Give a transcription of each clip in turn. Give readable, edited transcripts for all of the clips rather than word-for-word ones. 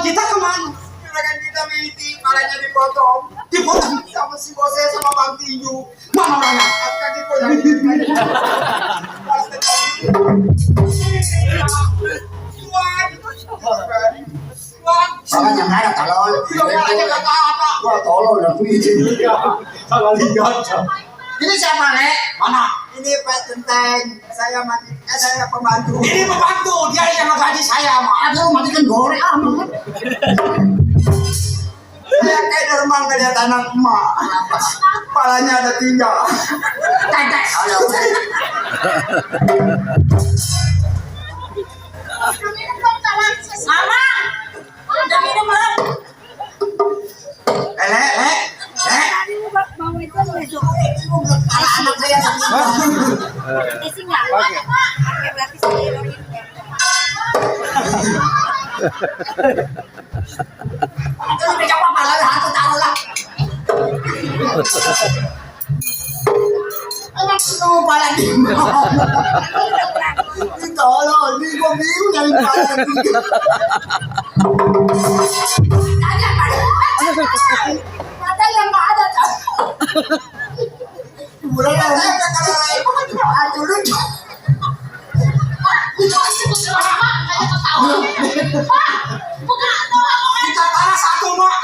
kita kemana? Juragan kita miti, palanya dipotong. Dipotong Sama si bosnya sama Bang Tinju. mana orangnya? Kaki gua dari Salah yang ada tolol. Wah tolol lah salah lihat. Ini siapa Lek? Mana? Ini Pak Genteng, saya pembantu. Ini pembantu, dia yang ngegaji saya mah. Aduh matikan goreng amat. Saya kayak derman ngeliat anak emak. Palanya ada 3. Tetek. Mama, udah minum belum? Lek. Mau itu besok. Anak saya Isi nggak? Oke, berarti saya itu udah coba malah hantu taruh lah. Emang penuh pala di ini tolol, ini gua bingung dari pala di ada yang nggak ada bulan saya kalau lain dulu kita parah satu mak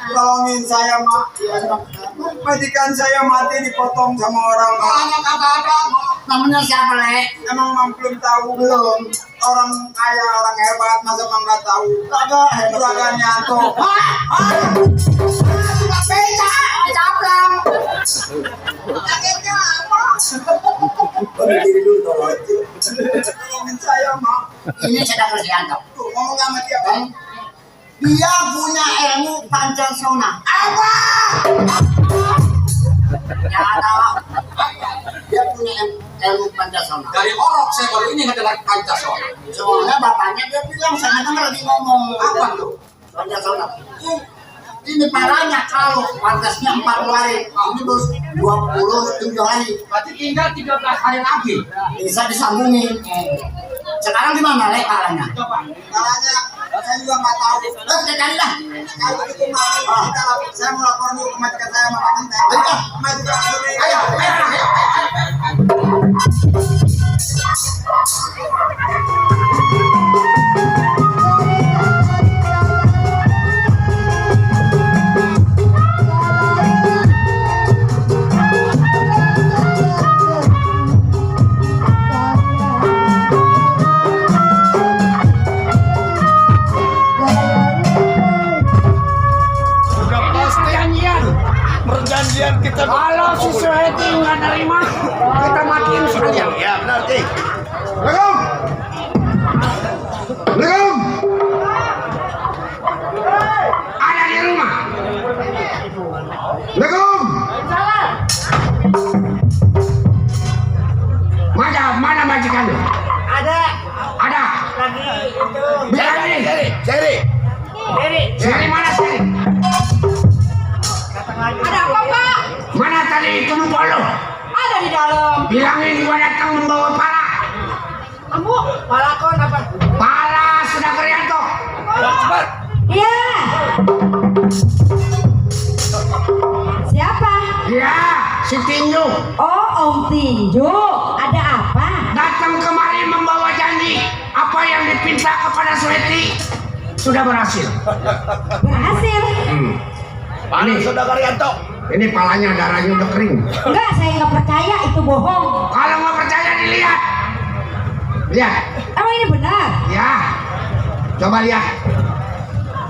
Tolongin saya, Mak. Majikan saya mati dipotong sama orang. kagak ada namanya siapa Lek? Emang Mam belum tahu belum. Orang kaya, orang hebat, masa Mam nggak tahu? Kagak, Juragan Yanto. Sudah beca caplang Kagetnya apa? Tolongin saya, Mak. ini sedang Kristianto. Tuh, ngomong sama dia, Bang. Dia punya ilmu Pancasona. Apa? Ya tahu. Dia punya ilmu Pancasona. Dari orok saya baru ini adalah Pancasona. Soalnya bapaknya dia bilang saya dengar lagi ngomong. Apa tuh? Pancasona. Ini parahnya kalau pantasnya 40 hari, ini terus 27 hari. Berarti tinggal 13 hari lagi. Bisa disambungin. Sekarang di mana Lek parahnya? Caranya, saya juga nggak tahu. Kita cari dah. Kalau begitu, Mak, saya mau lapor dulu ke majikan saya sama Pak Genteng. Ayo. Majikan sendiri. Ayo. Perjanjian kita Kalau si Suheti nggak nerima, kita matiin sekalian. ya benar Cik. Ada di rumah. Mana majikan lu? Ada Ada. lagi itu. Biar ini. Ciri. Seri mana seri? Ada apa Pak? Mana tadi tumpul lu? Ada di dalam. Bilangin gua datang membawa pala. Kamu balakon apa? Pala sudah Krianto. Cepat. Iya. Siapa? Ya, si Tinju Oh, Om Tinju. Ada apa? datang kemari membawa janji. Apa yang dipinta kepada Suheti sudah berhasil. Berhasil? Mana Saudara Yanto? Ini palanya darahnya udah kering. Enggak, saya nggak percaya itu bohong. Kalau nggak percaya dilihat. Lihat, Emang ini benar? ya. Coba lihat.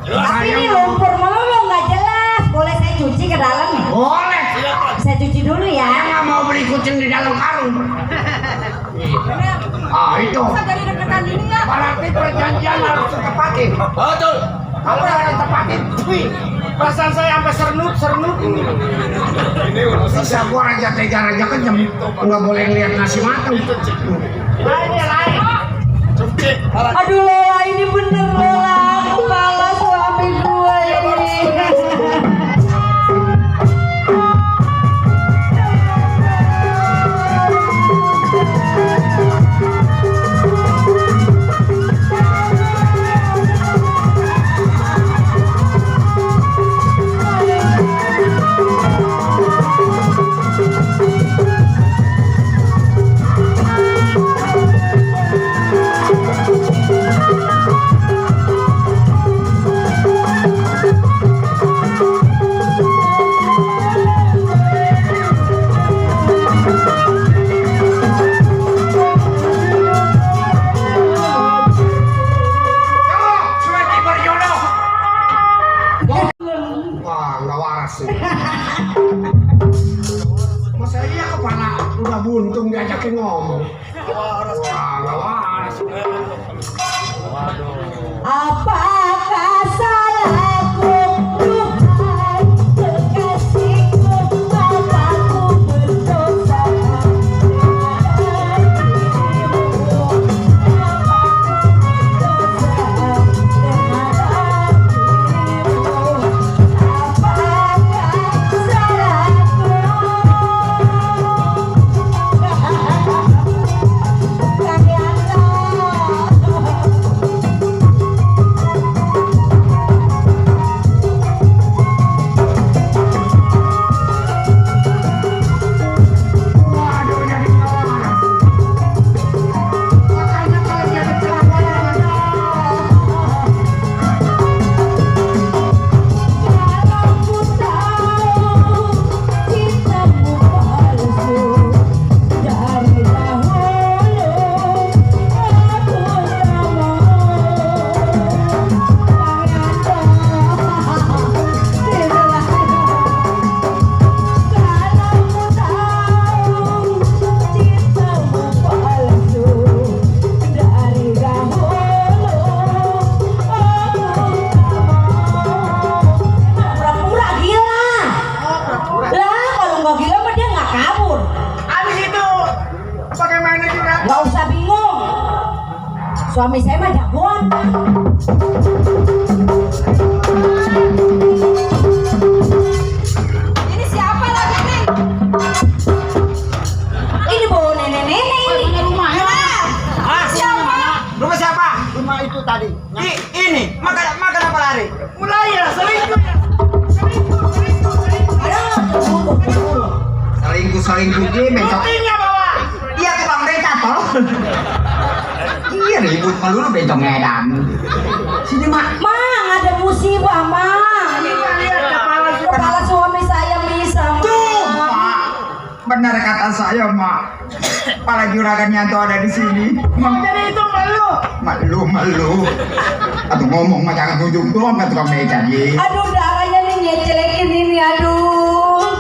Tapi ini lumpur melulu nggak jelas. Boleh saya cuci ke dalam nih? Boleh. Saya cuci dulu Saya ya. nggak mau beli kucing di dalam karung. Ah itu. Dari deketan ini ya. Berarti perjanjian harus ditepatin. Betul. Kalau nggak ditepatin, wih, perasaan saya sampai sernut ini. Bisa gua raja tega raja kejem, nggak boleh lihat nasi matang. Lain. Aduh Lola, ini bener Lola. Kepala suami gue ini. Apakah salahku, Tuhan, kekasihku, apakah berdosa suami saya mah jagoan. Ini siapa lagi nih? Ini bawa nenek-nenek ini. Rumahnya mana? Siapa? Rumah siapa? Rumah itu tadi. Ini, makan apa lari? Mulai ya, selingkuh ya. Selingkuh dia besok. Buktinya bawa. Iya tukang beca toh. Iya ribut melulu bencong edan. Sini mak. Mang, ada musibah, Mang. Kepala suami saya bisa, Mang. Tuh, mak. Benar kata saya, mak. Kepala juragannya tuh ada di sini. Jadi itu malu. Malu. Atau ngomong mah jangan tunjuk doang kan tukang beca dia. Aduh, darahnya nih ngecelekin ini, aduh.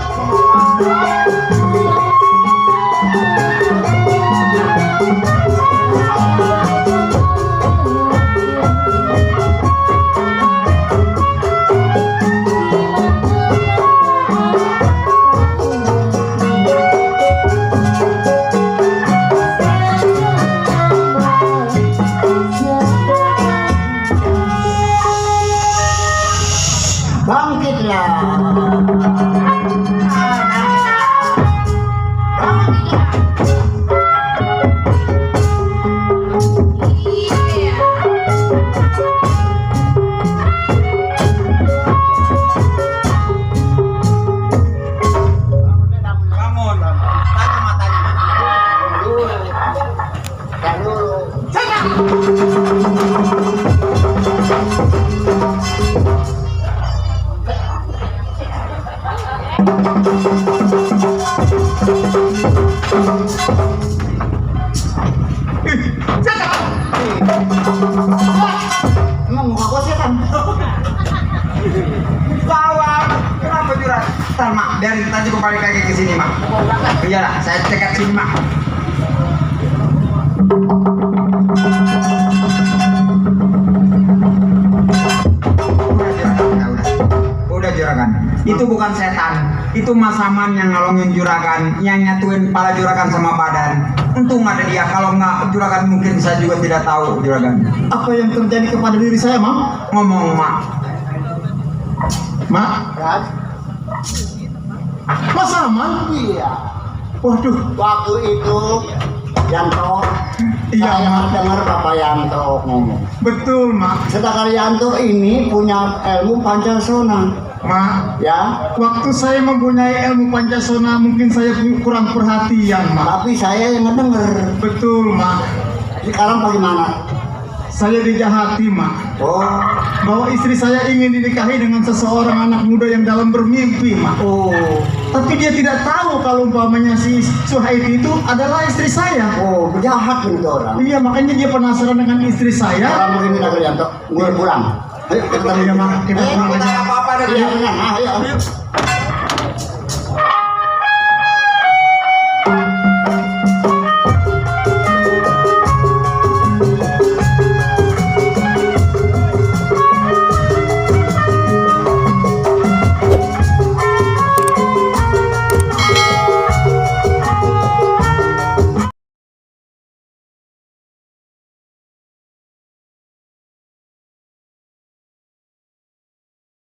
Emang muka gua setan? Bawang, kenapa jurang? Ntar mak, biarin tadi gua balik lagi ke sini mak. Iyalah, saya cekat sini mak. Udah juragan. Itu bukan setan, itu Mas Saman yang nolongin juragan, yang nyatuin kepala juragan sama badan. Untung ada dia, kalau nggak juragan mungkin saya juga tidak tahu juragan. Apa yang terjadi kepada diri saya, Mam? Ngomong mak. Mak? Mas Saman? Iya. Waduh. Waktu itu Yanto, Iya, saya Mak. dengar Bapak Yanto ngomong. Betul mak. Sedangkan Yanto ini punya ilmu Pancasona, Mak, ya. waktu saya mempunyai ilmu Pancasona mungkin saya kurang perhatian mak. Tapi saya yang ngedenger. Betul mak. Sekarang bagaimana? Saya dijahati mak. Oh, Bahwa istri saya ingin dinikahi dengan seseorang anak muda yang dalam bermimpi mak. oh, Tapi dia tidak tahu kalau umpamanya si Suhaib itu adalah istri saya. oh, jahat begitu orang. Iya makanya dia penasaran dengan istri saya. Sekarang begini Naga Yanto, gue pulang. Ayo kita Iya, Mak. Kita pulang aja. apa-apa deh. Iya, benar. Ayo.